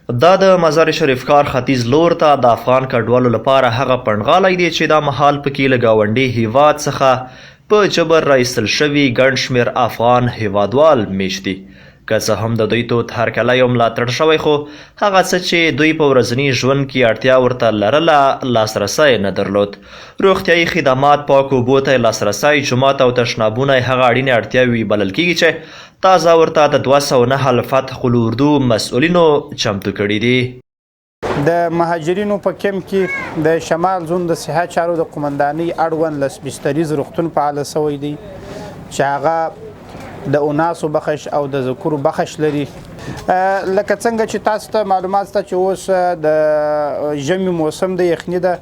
دا د مزار شریف ښار ختیځ لور ته د افغان کډوالو لپاره هغه پنډغالی دی چې دا مهال پکې له ګاونډي هیواد څخه په جبر را ایستل شوي ګڼ شمېر افغان هیوادوال میشت دي. که څه هم د دوی تود هرکلی او ملاتړ شوی، خو هغه څه چې دوی په ورځني ژوند کې اړتیا ورته لرله، لاسرسی نه درلود. روغتیايي خدمات، پاکو اوبو ته لاسرسی، جومات او تشنابونه یې هغه اړینې اړتیاوې بلل کېږي چې تازه ورته د 209 الفتح قول اردو مسؤلینو چمتو کړي دي. د مهاجرینو په کمپ کې د شمال زون د صحت چارو د قومندانۍ اړوند لس بستریز روغتون فعال شوی دی چې هغه د اناسو بخش او د ذکورو بخش لري. لکه څنګه چې تاسو ته معلومات شته چې اوس د ژمي موسم دی، یخني ده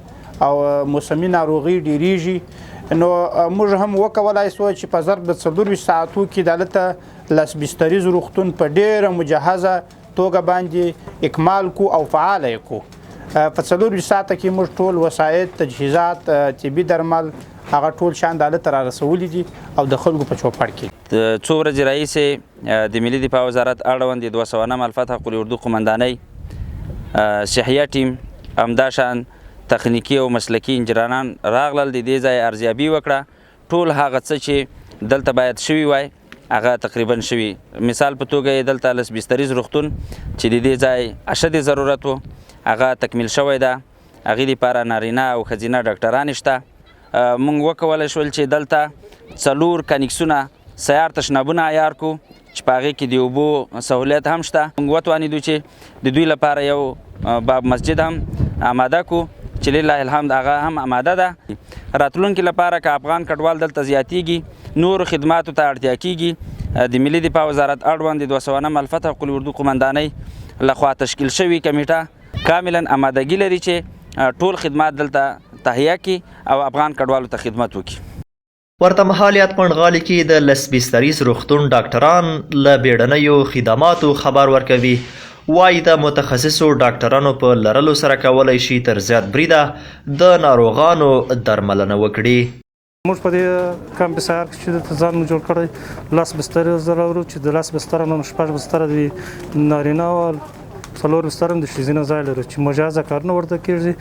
او موسمي ناروغۍ ډیریږي، نو موږ هم وکولای شو چې په ظرف د 24 ساعتو کې دلته لس بستریز روغتون په ډیره مجهزه توګه باندې اکمال کو او فعال یې کو. په 24 ساعته کې موږ ټول وسایط، تجهیزات، طبي درمل هغه ټول شیان دلته را رسولي دي او د خلکو په چوپړ کې. څو ورځې راهیسې د ملي دفاع وزارت اړوند د 209 الفتح قول اردو قومندانۍ صحیه ټیم همداشان تخنیکي او مسلکي انجینران راغلل، د دې ځای ارزیابي وکړه. ټول هغه څه چې دلته باید شوي وای هغه تقریبا شوي. مثال په توګه یې دلته لس بستریز روغتون چې د دې ځای اشد ضرورت و هغه تکمیل شوی ده. هغې دپاره نارینه او ښځینه ډاکټرانې شته. موږ وکولی شول چې دلته 4 کنکسونه سیار تشنابونه عیار کو چې په هغې کې د اوبو سهولیت هم شته. موږ وتوانېدو چې د دوی لپاره یو باب مسجد هم آماده کو چې لله الحمد هغه هم آماده ده. راتلونکي لپاره که افغان کډوال دلته زیاتیږي، نورو خدماتو ته اړتیا کیږي، د ملي دفاع وزارت اړوند د 209 الفتح قول اردو قومندانۍ لخوا تشکیل شوي کمیټه کاملا آمادګي لري چې ټول خدمات دلته تهیه کړي او افغان کډوالو ته خدمت وکړي. ورته مهال یاد پنډغالي کې د لس بستریز روغتون ډاکټران له بیړنیو خدماتو خبر ورکوي، وایي د متخصصو ډاکټرانو په لرلو سره کولی شي تر زیات بریده د ناروغانو درملنه وکړي. موږ په دې کمپ سهار کې چې دلته ځان مو جوړ کړی لس بسترې لرو چې د لس بستره نه 6 بستره د نارینه او 4 بستره هم د ښځینه ځای لرو چې مجازه کارونه ورته کېږي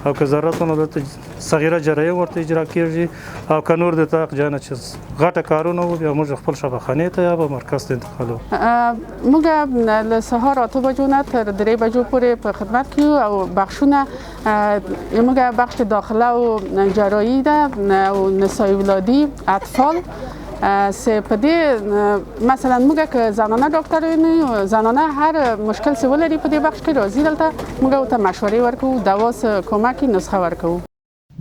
او که ضرورت ونه دلته صغیره جراحي ورته اجرا کېږي او که نور د طاق جانه چې غټه کارونه وو بیا موږ خپل شفاخانې ته یا به مرکز ته انتقالوو. موږ له سهار 8 بجو نه تر 3 بجو پورې په خدمت کې یو او بخشونه موږ بخش داخله او جراحي ده او نسای ولادي اطفال سه په دې مثلا موږ که زنانه ډاکټر یو، زنانه هر مشکل څه ولري په دې بخش کې راځي دلته موږ ورته مشورې ورکوو، دوا څه کومک نسخه ورکوو.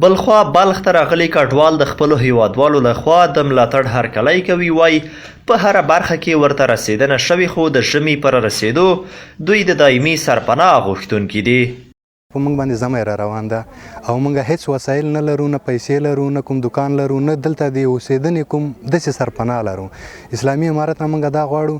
بلخوا بلخ ته راغلي کډوال د خپلو هیوادوالو لخوا د ملاتړ هرکلی کوي، وایي په هره برخه کې ورته رسېدنه شوې، خو د ژمي پر رسېدو دوی د دایمي سرپناه غوښتونکي دي. په موږ باندې زمی را روان ده او موږ هیڅ وسایل نه لرو، نه پیسې لرو، نه کوم دکان لرو، نه دلته د اوسېدنې کوم داسې سرپناه لرو. اسلامي امارت نه موږ دا غواړو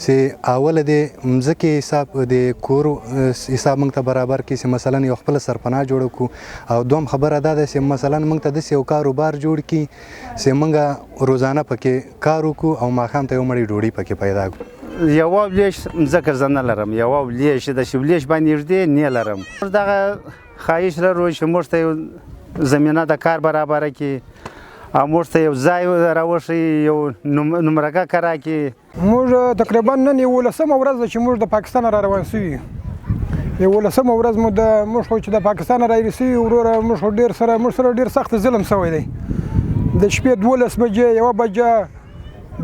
چې اوله د مځکې حساب د کور حساب موږ ته برابر کړي چې مثلا یو خپله سرپناه جوړه کړو، او دوهم خبره دا ده چې مثلا موږ ته داسې یو کاروبار جوړ کړي چې موږ روزانه پکې کار وکړو او ماښام ته یو مړی ډوډۍ پکې پیدا کړو. یوه ولیش مځکه زه نه لرم، یوه ولیش د ولیش باندې نږدې نه لرم. موږ دغه خواهش لرو چې موږ ته یو زمینه د کار برابره کړي او موږ ته یو ځای راوښیي، یو نمرګه کرا کړي. موږ تقریبا نن 11مه ورځ ده چې موږ د پاکستان را روان شوي. 11مه ورځ مو د موږ خو چې د پاکستان را ایري شوي وروره، موږ خو ډېر سره موږ سره ډېر سخت ظلم شوی دی. د شپې 12 بجې، 1 بجه،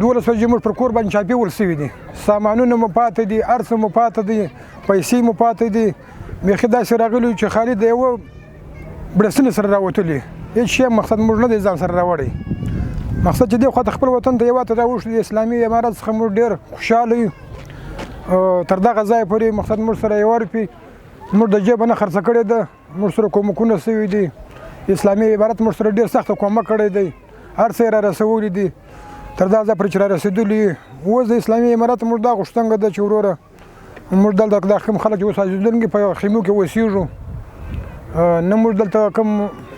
12 بجې موږ پر کور باندې چاپې ول شوي دي. سامانونه مو پاتې دي، هر څه مو پاتې دي، پیسې مو پاتې دي. بیخي داسې راغلي یو چې خالي د یوه بړستنې سره راوتلي، هېڅ شی مقصد موږ نه دی ځان سره راوړی. مقصد چې دې خوا ته خپل وطن ته هېواد ته راوښتو، د اسلامي امارت څخه موږ ډېر خوشحاله یو. تر دغه ځایه پورې مقصد موږ سره یوه روپۍ موږ د جیبه نه خرڅه کړې ده، موږ سره کومکونه شوي دي. اسلامي امارت موږ سره ډېر سخت کومک کړی دی، هر څه یې را رسولي دي تر دا ځایه پورې چې را رسېدلي یو. اوس د اسلامي امارت موږ دا غوښتنه ده چې وروره موږ دلته دا کوم خلک چې اوس اوسېدونکي په خیمو کې اوسېږو، نه موږ دلته کوم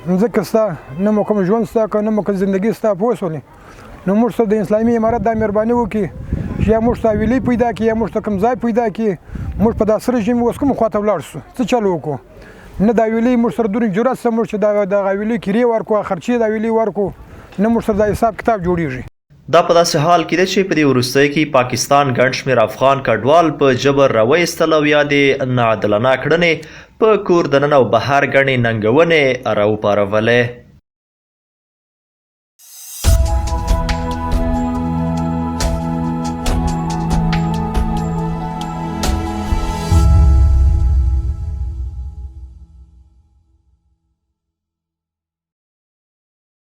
مځکه شته، نه مو کوم ژوند شته، که نه مو کوم زندګي شته، پوه شولې. نو موږ سره د اسلامي امارت دا مهرباني وکړي چې چې یا موږ ته حویلۍ پیدا کړي یا موږ ته کوم ځای پیدا کړي. موږ په دا سره ژمي اوس کوم خواته ولاړ شو، څه چل وکړو؟ نه د حویلۍ موږ سره دونه جرأت شته موږ چې دا د حویلۍ کرې ورکړو، خرچې د حویلۍ ورکړو، نه موږ سره دا حساب کتاب جوړیږي. دا په داسې حال کې ده چې په دې وروستیو کې پاکستان ګڼ شمېر افغان کډوال په جبر راوایستل او یادې ناعادلانه کړنې په کور دننه او بهر ګڼې ننګونې راوپارولې.